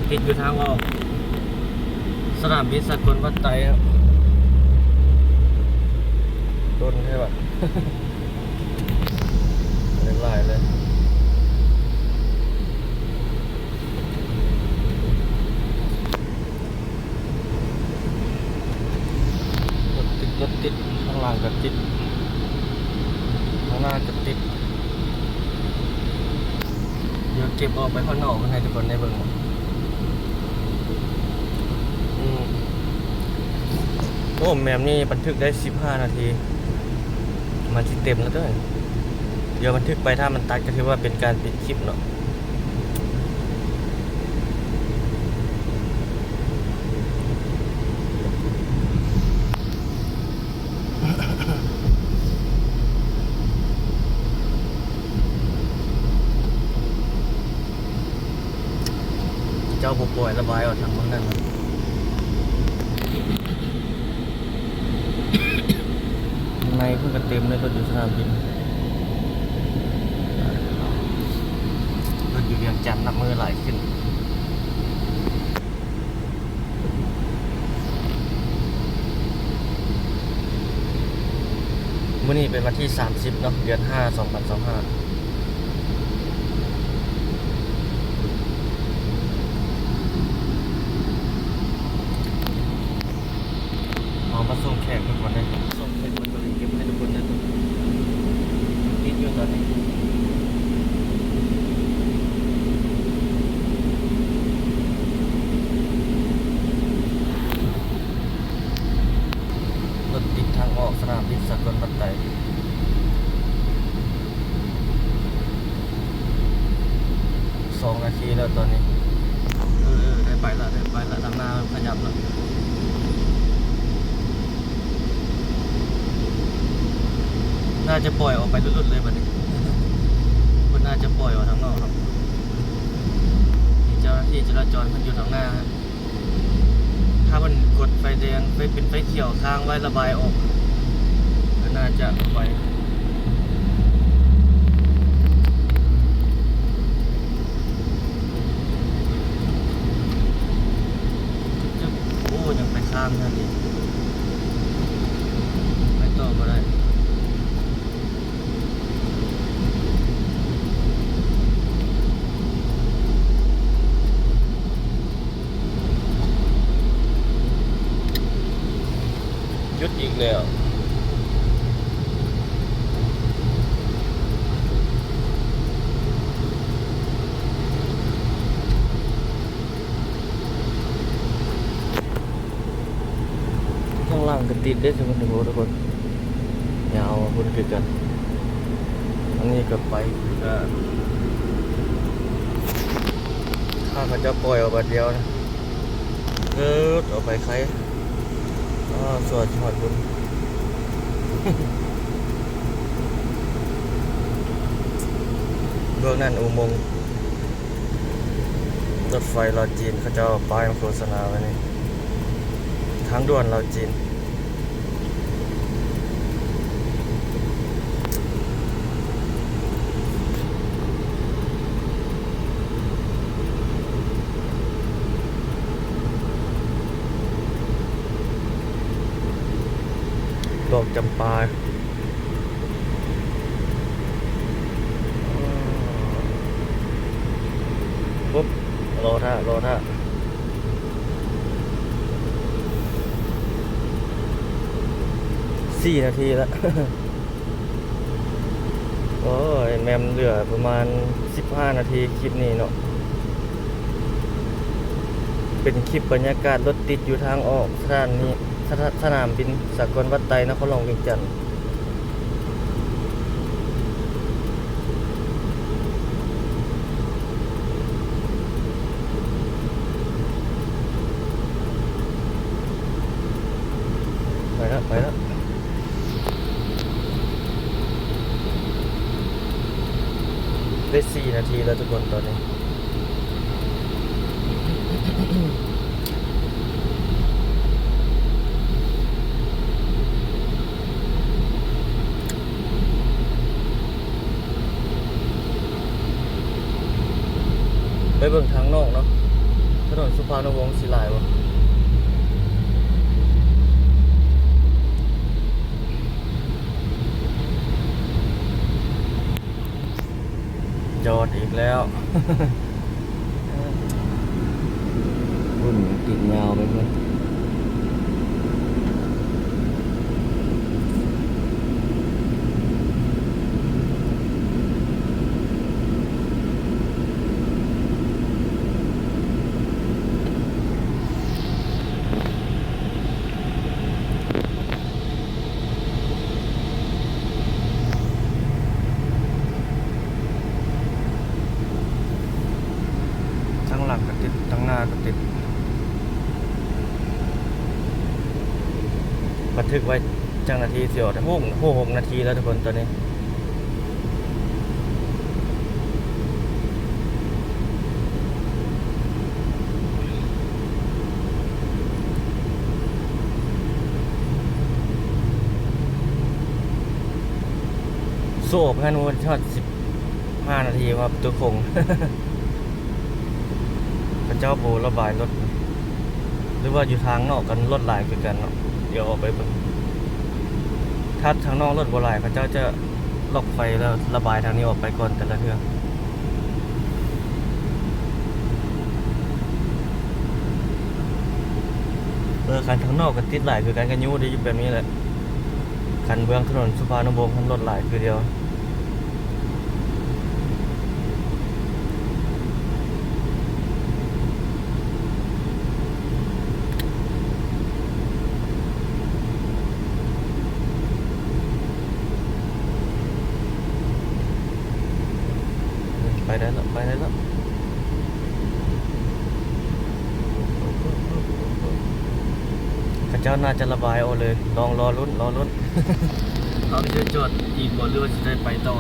ຕິດຢູ່ທາງອອກສະໜາມບິນສາກົນວັດໄຕເນາະ. ດົນແທ້ວະ ຫຼາຍໆເລີຍ. ລົດຕິດ ລົດຕິດ ທາງຫຼັງກໍຕິດ ທາງໜ້າກໍຕິດ. ດຽວເກັບອອກໄປຂ້າງນອກໃຫ້ທຸກຄົນໄດ້ເບິ່ງ. ອືມ ໂອ້ ແມບນີ້ບັນທຶກໄດ້ສິບຫ້ານາທີ ມັນຊິເຕັມແລ້ວເດີ້. ດຽວບັນທຶກໄປ ຖ້າມັນຕັດກໍຖືວ່າເປັນການປິດຄລິບເນາະ. ເຈົ້າບໍ່ປ່ອຍລະບາຍອອກທາງເບິ່ງນັ້ນ. ໃນເພິ່ນກໍເຕັມເລີຍ ລົດຢູ່ສະໜາມບິນ ລົດຢູ່ວຽງຈັນນັບມື້ຫຼາຍຂຶ້ນ. ມື້ນີ້ເປັນວັນທີສາມສິບເນາະ ເດືອນຫ້າ ສອງພັນຊາວຫ້າ. ເຮົາມາສົ່ງແຂກທຸກຄົນເດີ ສົ່ງແຂກ ເກັບໃຫ້ທຸກຄົນເດີ ຕິດຢູ່ຕອນນີ້. ລົດຕິດທາງອອກສະໜາມບິນສາກົນວັດໄຕ. ສອງນາທີແລ້ວຕອນນີ້. ເອີ ເອີ ໄດ້ໄປລະ ໄດ້ໄປລະ ທາງໜ້າຂະຫຍັບລະ. ໜ້າຈະປ່ອຍອອກໄປຫຼຸດໆເລີຍບັດນີ້ ເພິ່ນໜ້າຈະປ່ອຍອອກທາງນອກເນາະ. ມີເຈົ້າໜ້າທີ່ຈະລາຈອນເພິ່ນຢູ່ທາງໜ້າ. ຖ້າເພິ່ນກົດໄຟແດງ ໄຟ ເປັນໄຟຂຽວຄ້າງໄວ້ລະບາຍອອກ ກໍໜ້າຈະໄປ. ໂອ້ ຍັງໄປຂ້າມນັ້ນອີກ ໄປຕໍ່ບໍ່ໄດ້. ຢຸດອີກແລ້ວ. ທາງຫຼັງກໍຕິດເດ້ທຸກຄົນ ຍາວພຸ້ນຄືກັນ. ອັນນີ້ກໍໄປຄືກັນ ຖ້າເຂົາເຈົ້າປ່ອຍອອກບາດດຽວນະ ເອີ ອອກໄປໄຄ ອ້າວ ສວຍຮອດພຸ້ນ. ເບື້ອງນັ້ນອຸໂມງ ລົດໄຟລາວຈີນ ເຂົາເຈົ້າເອົາປ້າຍມາໂຄສະນາໄວ້ນີ້ ທາງດ່ວນລາວຈີນ. ດອກຈຳປາ. ປຸບ ລໍຖ້າ ລໍຖ້າ ສີ່ນາທີລະ. ໂອ້ຍ ແມ່ນເຫຼືອປະມານສິບຫ້ານາທີຄລິບນີ້ເນາະ. ເປັນຄລິບບັນຍາກາດລົດຕິດຢູ່ທາງອອກສະຖານີ ສະ ສະໜາມບິນສາກົນວັດໄຕ ນະຄອນຫຼວງວຽງຈັນ. ໄປລະ ໄປລະ ໄດ້ສີ່ນາທີແລ້ວທຸກຄົນຕອນນີ້. ໄປເບິ່ງທາງນອກເນາະ. ຖະໜົນສຸພານຸວົງຊິຫຼາຍບໍ່? ຈອດອີກແລ້ວ. ບຸ້ນຕິດຍາວໄປເບິດ. ທາງຫຼັງກໍຕິດ ທາງໜ້າກໍຕິດ. ບັນທຶກໄວ້ຈັກນາທີຊິອອກ? ໂອ້ ຫົກນາທີແລ້ວທຸກຄົນຕອນນີ້. ໂຊກງານ ໂອ້ ຮອດສິບຫ້ານາທີວ່າປະຕູຂົງ ເຂົາເຈົ້າບໍ່ລະບາຍລົດ ຫຼືວ່າຢູ່ທາງນອກກັນລົດຫຼາຍຄືກັນເນາະ. ດຽວອອກໄປເບິ່ງ ຖ້າທາງນອກລົດບໍ່ຫຼາຍ ເຂົາເຈົ້າຈະລັອກໄຟແລ້ວລະບາຍທາງນີ້ອອກໄປກ່ອນແຕ່ລະເທື່ອ. ເອີ ຄັນທາງນອກກໍຕິດຫຼາຍຄືກັນ ກໍຍູ້ໄດ້ຢູ່ແບບນີ້ແຫຼະ. ຄັນເບື້ອງຖະໜົນສຸພານຸວົງຫັ້ນລົດຫຼາຍຄືດຽວ. ໄປໄດ້ແລ້ວ ໄປໄດ້ແລ້ວ. ເຂົາເຈົ້າໜ້າຈະລະບາຍອອກເລີຍ. ລອງລໍລຸ້ນ ລໍລຸ້ນ. ເຮົາຊິໄດ້ຈອດອີກບໍ່ ຫຼືວ່າຊິໄດ້ໄປຕໍ່?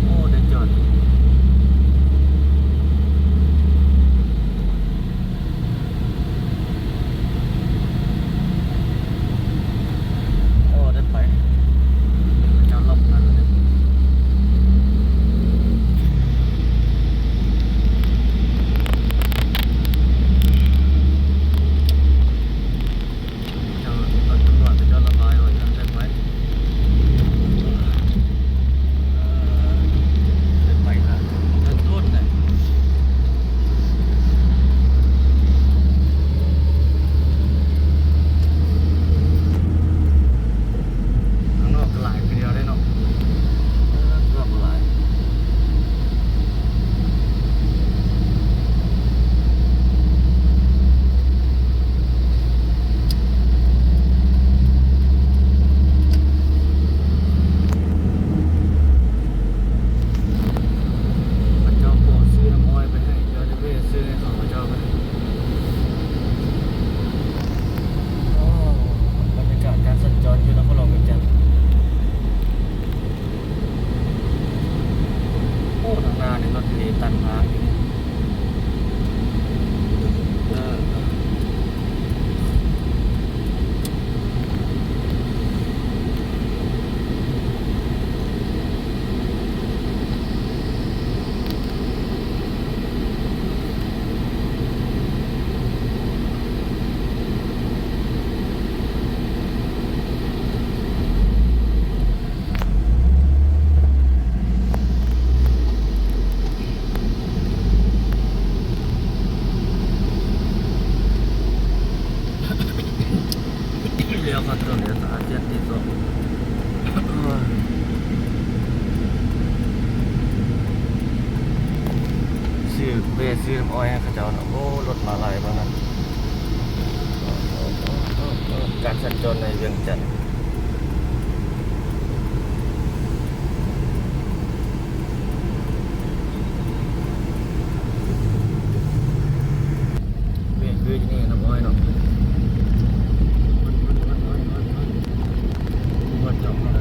ໂອ້ ໄດ້ຈອດ. ໂອ້ ໄດ້ໄປ. ເຈົ້າລັອກນັ້ນເລີຍ. ເຈົ້າ ຕຳຫຼວດເຂົາເຈົ້າລະບາຍອອກ ເຈົ້າໄດ້ໄປ. ເອີ ໄດ້ໄປລະ ເລີ່ມຕົ້ນແຫຼະ. ຂ້າງນອກກໍຫຼາຍຄືດຽວເດ້ເນາະ. ເອີ ເກືອບຫຼາຍ. ເຂົາເຈົ້າບໍ່ຊື້ນ້ຳອ້ອຍໄປໃຫ້ ເຈົ້າຈະໄປຊື້ໃຫ້ເຂົາ ເຂົາເຈົ້າໄປ. ໂອ້ ບັນຍາກາດການສັນຈອນຢູ່ນະຄອນຫຼວງວຽງຈັນ. ໂອ້ ທາງໜ້ານີ້ລົດເພຕັນທາງຢູ່ນີ້. ເອີ. ລ້ຽວເຂົ້າຖະໜົນເອເຊຍເຈັດຕິດຕໍ່ ຊື້ ແວ່ຊື້ນ້ຳອ້ອຍໃຫ້ເຂົາເຈົ້າເນາະ. ໂອ້ ລົດມາຫຼາຍປານນັ້ນ. ການສັນຈອນໃນວຽງຈັນ. ເບຣກຄືຢູ່ນີ້ນະ ບໍ່ໃຫ້ດອກ ມັນ ມັນ ມັນ ມັນ ມັນ ມັນຈອດເທົ່າໃດ.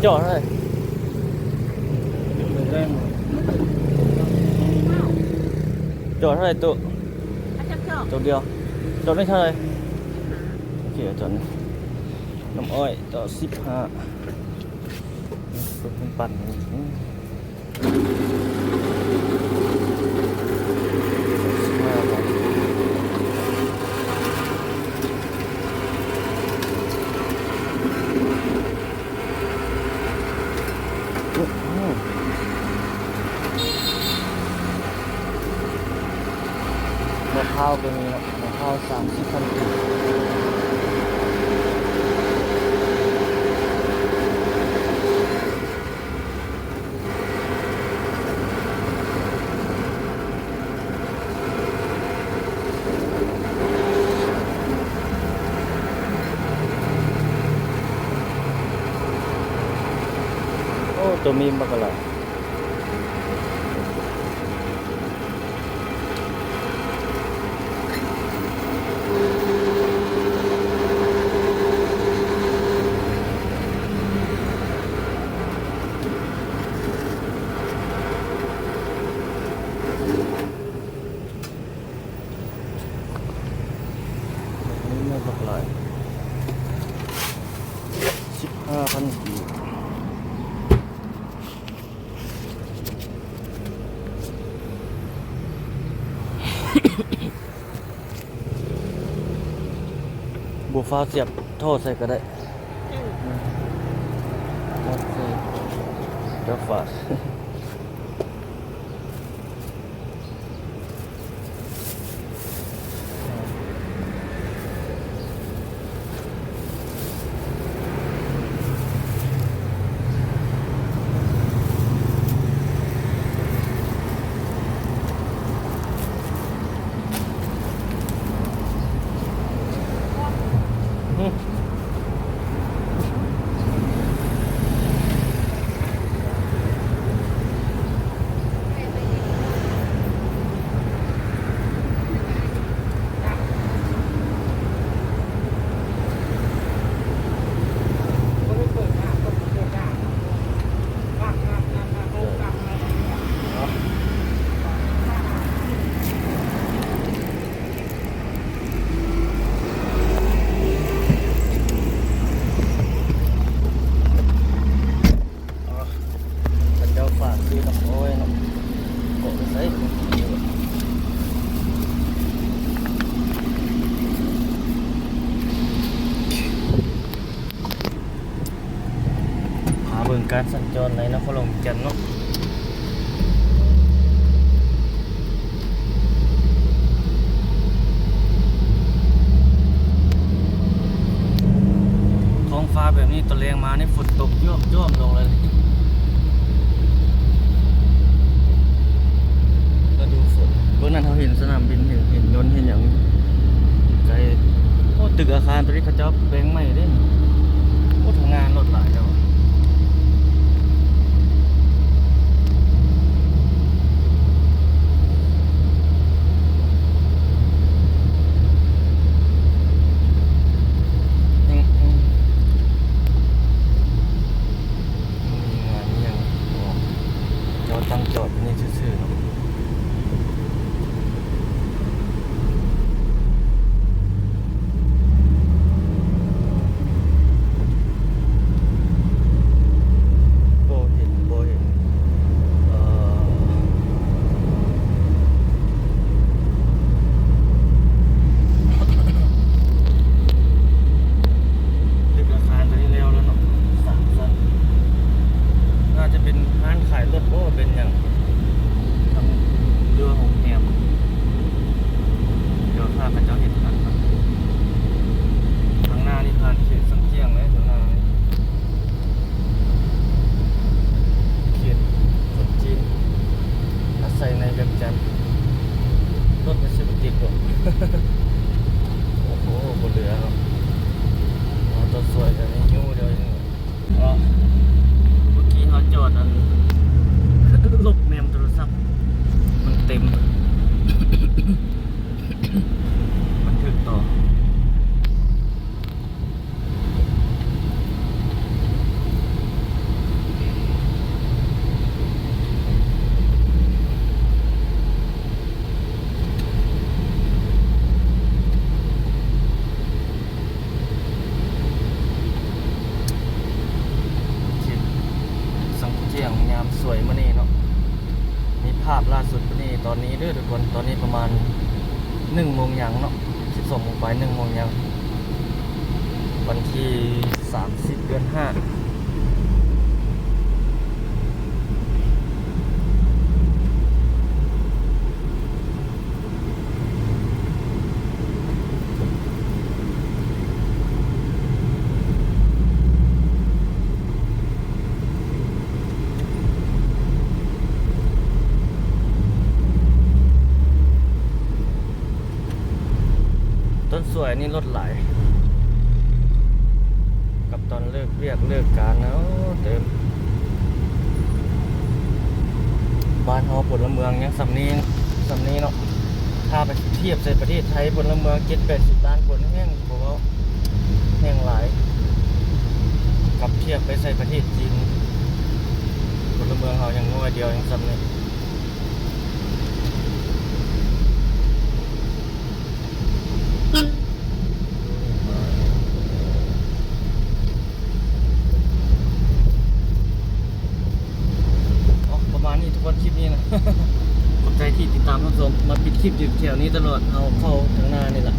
ຈອດເທົ່າໃດ? ຈອດເທົ່າໃດໂຕະ? ໂຕະດຽວ. ຈອດນີ້ເທົ່າໃດ? ໂອເຄ ຈອດນີ້ ນ້ຳອ້ອຍຕໍ່ ສິບຫ້າ. ເພິ່ນປັ່ນ ໂອ້ໂຫ ໝາກພ້າວກໍມີເນາະ ໝາກພ້າວສາມສິບພັນກີບ. ໂອ້ ໂຕມີບັກຫຼາຍ. ບັກນີ້ແມ່ນບັກຫຼາຍ ສິບຫ້າພັນກີບ. ບໍ່ຟ້າວສຽບທໍ່ໃສ່ກໍໄດ້. ເອີ ເຈົ້າຟ້າ. ອໍ ເຂົາເຈົ້າຝາກຊື້ນ້ຳອ້ອຍເນາະ ເກາະໄປໃສ. ພາເບິ່ງການສັນຈອນໃນນະຄອນຫຼວງວຽງຈັນເນາະ. ທ້ອງຟ້າແບບນີ້ ຕອນແລງມານີ້ຝົນຕົກຢອມໆລົງເລີຍ ລະດູຝົນ. ເບິ່ງນັ້ນ ເຮົາເຫັນສະໜາມບິນ ເຫັນ ເຫັນຍົນ ເຫັນຫຍັງໄກ. ໂອ້ ຕຶກອາຄານຕົວນີ້ເຂົາເຈົ້າແປງໃໝ່ເດ້. ໂອ້ ທຳງານລົດຫຼາຍແລ້ວ. ອືມ ອືມ ມີງານອີ່ຫຍັງບໍ່? ເຈົ້າຕັ້ງຈອດຢູ່ນີ້ຊື່ໆເນາະ. ບໍ່ເຫັນ ບໍ່ເຫັນ ເອີ ຕຶກອາຄານຕົວນີ້ແລ້ວແລ້ວເນາະ ສາມຊັ້ນ. ໜ້າຈະເປັນຮ້ານຂາຍລົດບໍ່ ເປັນຫຍັງ ທາງເຮືອໂຮງແຮມ. ດຽວຖ້າເຂົາເຈົ້າເຮັດທັນເນາະ. ທາງໜ້ານີ້ຜ່ານເຂດສັນຈຽງເລີຍ ທາງໜ້ານີ້ ເຂດຄົນຈີນອາໄສໃນວຽງຈັນ. ລົດມັນຊິບໍ່ຕິດບໍ່? ໂອ້ໂຫ ບໍ່ເຫຼືອເນາະ. ມາຕົວສວຍກັນໃນຢູ່ດຽວນີ້. ເອີ ເມື່ອກີ້ເຮົາຈອດອັນ ຫຼົບເມ ສຽງຍາມສວຍມື້ນີ້ເນາະ ມີພາບລ່າສຸດມື້ນີ້ ຕອນນີ້ເດີທຸກຄົນ ຕອນນີ້ປະມານໜຶ່ງໂມງຫຍັງເນາະ ສິບສອງໂມງປາຍ ໜຶ່ງໂມງຫຍັງ ວັນທີສາມສິບ ເດືອນຫ້າ. ຕອນສວຍນີ້ລົດຫຼາຍ ກັບຕອນເລີກວຽກເລີກການນະ ໂອ້ ເຕີມ. ບ້ານເຮົາພົນລະເມືອງຍັງສ່ຳນີ້ ສ່ຳນີ້ເນາະ ຖ້າໄປທຽບໃສ່ປະເທດໄທ ພົນລະເມືອງເຈັດແປດສິບລ້ານຄົນ ແຮ່ງບໍ່ເວົ້າ ແຮ່ງຫຼາຍ ກັບທຽບໄປໃສ່ປະເທດຈີນ ພົນລະເມືອງເຮົາຍັງນ້ອຍດຽວ ຍັງສ່ຳນີ້. ເອົາ ປະມານນີ້ທຸກຄົນ ຄລິບນີ້ນະ ຂອບໃຈທີ່ຕິດຕາມຮັບຊົມ ມາປິດຄລິບຢູ່ແຖວນີ້ຕະຫຼອດ ເຮົາເຂົ້າທາງໜ້ານີ້ລະ.